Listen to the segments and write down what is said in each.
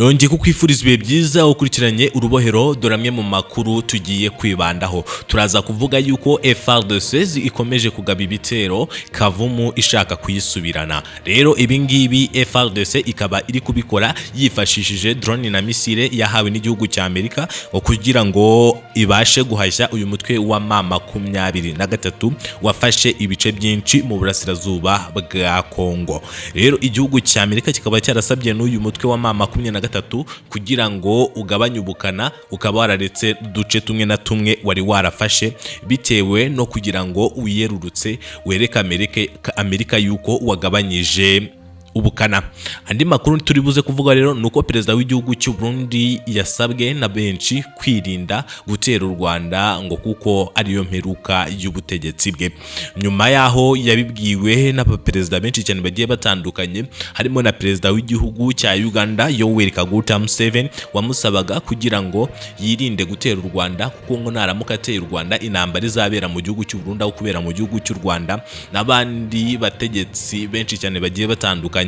Nongeye kukwifuriza ibihe byiza ukurikiranye Urubohero. Dore amwe mu makuru tugiye kwibandaho. Turaza kuvuga yuko FARDC ikomeje kugaba ibitero Kavumu ishaka kuyisubirana. Rero ibi ngibi FARDC ikaba iri kubikora yifashishije drone na missile yahawe n'igihugu cya Amerika ngo kugira ngo ibashe guhashya uyu mutwe wa M23 wafashe ibice byinshi mu burasirazuba bwa Kongo. Rero igihugu cya Amerika kikaba cyarasabye n'uyu mutwe wa M23 kugira ngo ugabanye ubukana, ukaba wararetse uduce tumwe na tumwe wari warafashe, bitewe no kugira ngo wiyerurutse wereke Amerika yuko wagabanyije ubukana. Andi makuru turi buze kuvuga rero ni uko perezida w'igihugu cy'u Burundi yasabwe na benshi kwirinda gutera u Rwanda ngo kuko ariyo mperuka y'ubutegetsi bwe, nyuma yaho yabibwiwe n'abaperezida benshi cyane bagiye batandukanye, harimo na perezida w'igihugu cya Uganda Yoweri Kaguta Museveni, wamusabaga kugira ngo yirinde gutera u Rwanda, kuko ngo naramuka ateye u Rwanda intambara izabera mu gihugu cy'u Burundi aho kubera mu gihugu cy'u Rwanda. N'abandi bategetsi benshi cyane bagiye batandukanye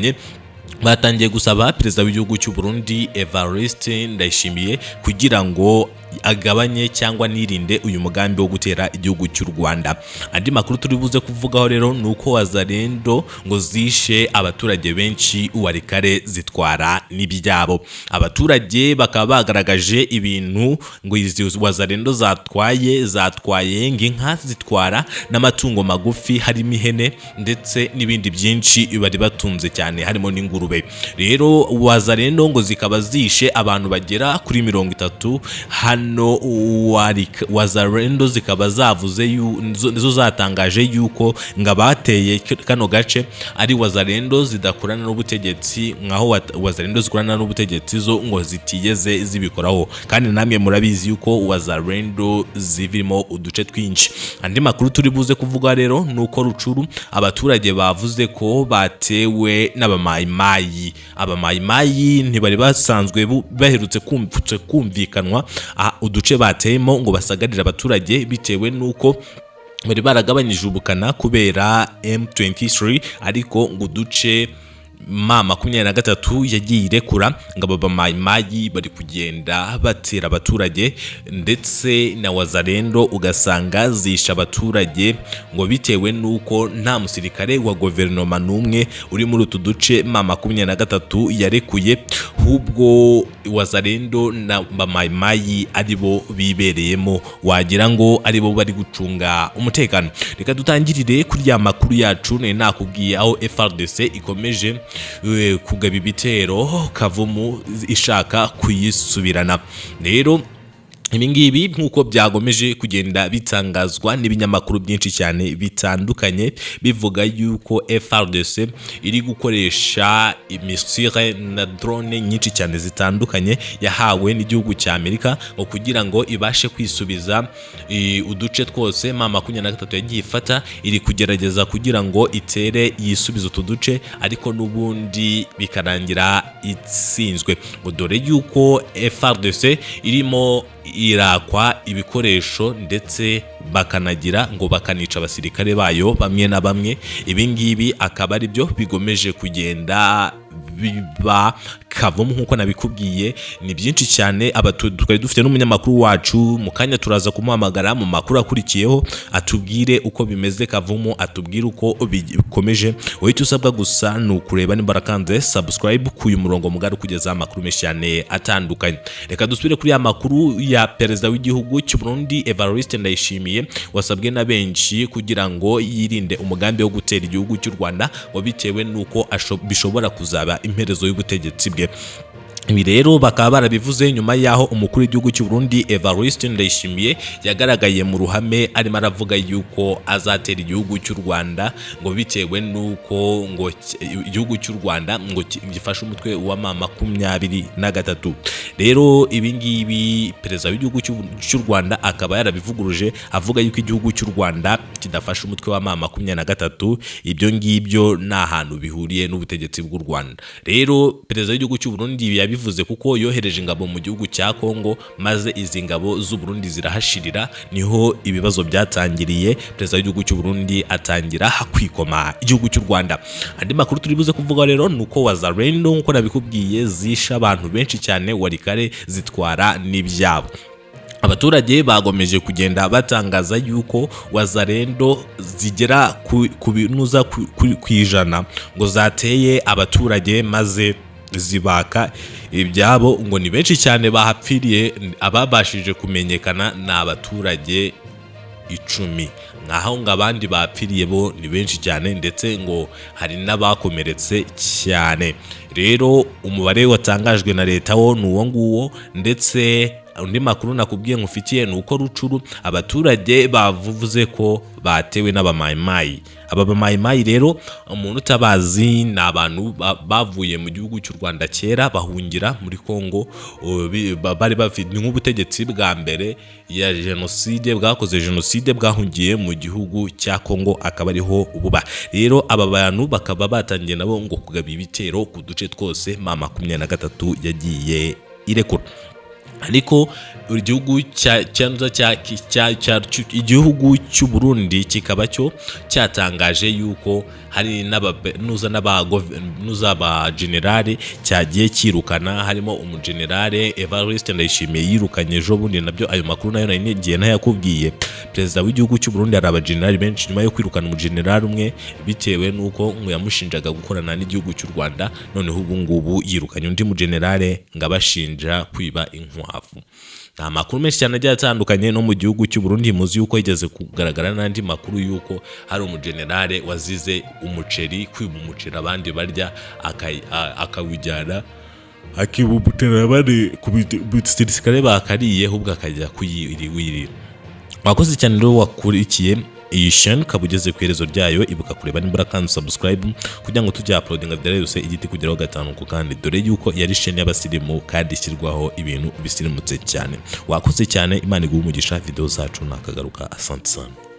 batangiye gusaba perezida w'igihugu cy'u Burundi Evariste Ndayishimiye kugira ngo agabanye cyangwa nirinde uyu mugambi wo gutera igihugu cy'u Rwanda. Andi makuru turi buze kuvugaho rero ni uko Wazalendo ngo zishe abaturage benshi Walikale, zitwara n'ibyabo. Abaturage bakaba bagaragaje ibintu ngo izi Wazalendo zatwaye ngo inka, zitwara n'amatungo magufi harimo ihene ndetse n'ibindi byinshi bari batunze cyane, harimo n'ingurube. Rero Wazalendo ngo zikaba zishe abantu bagera kuri 30 hano. Wazalendo zikaba zavuze zo zatangaje yuko ngo abateye kano gace ari Wazalendo zidakorana n'ubutegetsi, nkaho Wazalendo zikorana n'ubutegetsi zo ngo zitigeze zibikoraho. Kandi namwe murabizi yuko Wazalendo zirimo uduce twinshi. Andi makuru turi buze kuvuga rero ni uko Rutshuru abaturage bavuze ko batewe n'abamayimayi. Abamayimayi ntibari basanzwe baherutse kumvikanwa uduce bateyemo ngo basagarire abaturage, bitewe n'uko bari baragabanyije ubukana kubera M23, ariko ngo uduce M23 yagiye irekura, ngo aba bamayimayi bari kugenda batera abaturage, ndetse na Wazalendo ugasanga zisha abaturage ngo bitewe n'uko nta musirikare wa guverinoma n'umwe uri muri utu duce M23 yarekuye, ahubwo Wazalendo na bamayimayi ari bo bibereyemo, wagira ngo ari bo bari gucunga umutekano. Reka dutangirire kuri ya makuru yacu nari nakubwiye, aho FARDC ikomeje kugaba ibitero Kavumu ishaka kuyisubirana. Rero ibi ngibi nk'uko byagomeje kugenda bitangazwa n'ibinyamakuru byinshi cyane bitandukanye, bivuga yuko FARDC iri gukoresha imisire na drone nyinshi cyane zitandukanye yahawe n'igihugu cya Amerika ngo kugira ngo ibashe kwisubiza uduce twose M23 yagiye ifata. Iri kugerageza kugira ngo itere yisubize utu duce, ariko n'ubundi bikarangira itsinzwe, ngo dore yuko FARDC irimo irakwa ibikoresho, ndetse bakanagira ngo bakanica abasirikare bayo bamwe na bamwe. Ibi ngibi akaba ari byo bigomeje kugenda biba Kavumu. Nk'uko nabikubwiye, ni byinshi cyane. Twari dufite n'umunyamakuru wacu, mu kanya turaza kumuhamagara mu makuru akurikiyeho atubwire uko bimeze Kavumu, atubwire uko bikomeje. Wowe icyo usabwa gusa ni ukureba nimba warakanze subscribe ku uyu murongo mugari kugeza amakuru menshi cyane atandukanye. Reka dusubire kuri ya makuru ya perezida w'igihugu cy'u Burundi Evariste Ndayishimiye, wasabwe na benshi kugira ngo yirinde umugambi wo gutera igihugu cy'u Rwanda, ngo bitewe n'uko bishobora kuzaba imperezo y'ubutegetsi bwe. Ibi rero bakaba barabivuze nyuma y'aho umukuru w'igihugu cy'u Burundi Evariste Ndayishimiye yagaragaye mu ruhame arimo aravuga yuko azatera igihugu cy'u Rwanda, ngo bitewe n'uko ngo igihugu cy'u Rwanda ngo gifashe umutwe wa M23. Rero ibi ngibi akaba yarabivuze nyuma y'aho Rero ibi ngibi perezida w'igihugu cy'u Rwanda akaba yarabivuguruje, avuga yuko igihugu cy'u Rwanda kidafasha umutwe wa M23. Ibyo ngibyo nta hantu bihuriye n'ubutegetsi bw'u Rwanda. Rero perezida w'igihugu cy'u Burundi yabivuze kuko yohereje ingabo mu gihugu cya Kongo, maze izi ngabo z'u Burundi zirahashirira. Niho ibibazo byatangiriye, perezida w'igihugu cy'u Burundi atangira kwikoma igihugu cy'u Rwanda. Andi makuru turi buze kuvuga rero ni uko Wazalendo, nk'uko nabikubwiye, zishe abantu benshi cyane Walikale, zitwara n'ibyabo. Abaturage bagomeje kugenda batangaza yuko Wazalendo zigera ku binuza ku 100 ngo zateye abaturage maze zibaka ibyabo. Ngo ni benshi cyane bahapfiriye, ababashije kumenyekana ni abaturage 10, nkaho ngo abandi bapfiriye bo ni benshi cyane, ndetse ngo hari n'abakomeretse cyane. Rero umubare watangajwe na leta wo ni uwo nguwo. Ndetse undi makuru nakubwiye nkufitiye ni uko Rutshuru abaturage bavuze ko batewe n'abamayimayi. Aba bamayimayi rero, umuntu utabazi, ni abantu bavuye mu gihugu cy'u Rwanda kera bahungira muri Kongo. Bari bafite ni nk'ubutegetsi bwa mbere ya jenoside, bwakoze jenoside, bwahungiye mu gihugu cya Kongo, akaba ariho buba. Rero aba bantu bakaba batangiye nabo ngo kugaba ibitero ku duce twose M23 yagiye irekura. Ariko igihugu cya cya cya cya igihugu cy'u Burundi kikaba cyo cyatangaje yuko hari n'aba nuza n'aba nuza ba generale cyagiye cyirukana, harimo umugenerale Evariste Ndayishimiye yirukanye ejo bundi. Nabyo ayo makuru nayo nari nigiye ntayakubwiye. Perezida w'igihugu cy'u Burundi, hari abagenerali benshi, nyuma yo kwirukana umugenerale umwe bitewe n'uko ngo yamushinjaga gukorana n'igihugu cy'u Rwanda, noneho ubu ngubu yirukanye undi mugenerale ngo abashinja kwiba inkwavu. Nta makuru menshi cyane agiye atandukanye no mu gihugu cy'u Burundi. Muzi yuko yigeze kugaragara n'andi makuru yuko hari umugenerale wazize umuceri, kwiba umuceri abandi barya, akawujyana akiba umuceri abandi ku bisirikare bakariye, ahubwo akajya kuyirira. Wakoze cyane rero wakurikiye iyi chaîne ukaba ugeze ku iherezo ryayo. Ibuka kureba niba kandi subscribe kugira ngo tujye uploadinga video yose igiti kugeraho gatanu ku kandi, dore yuko yari chaîne y'abasirimu kandi ishyirwaho ibintu bisirimutse cyane. Wakoze cyane, Imana iguhe umugisha. Video zacu nakagaruka, asante sana.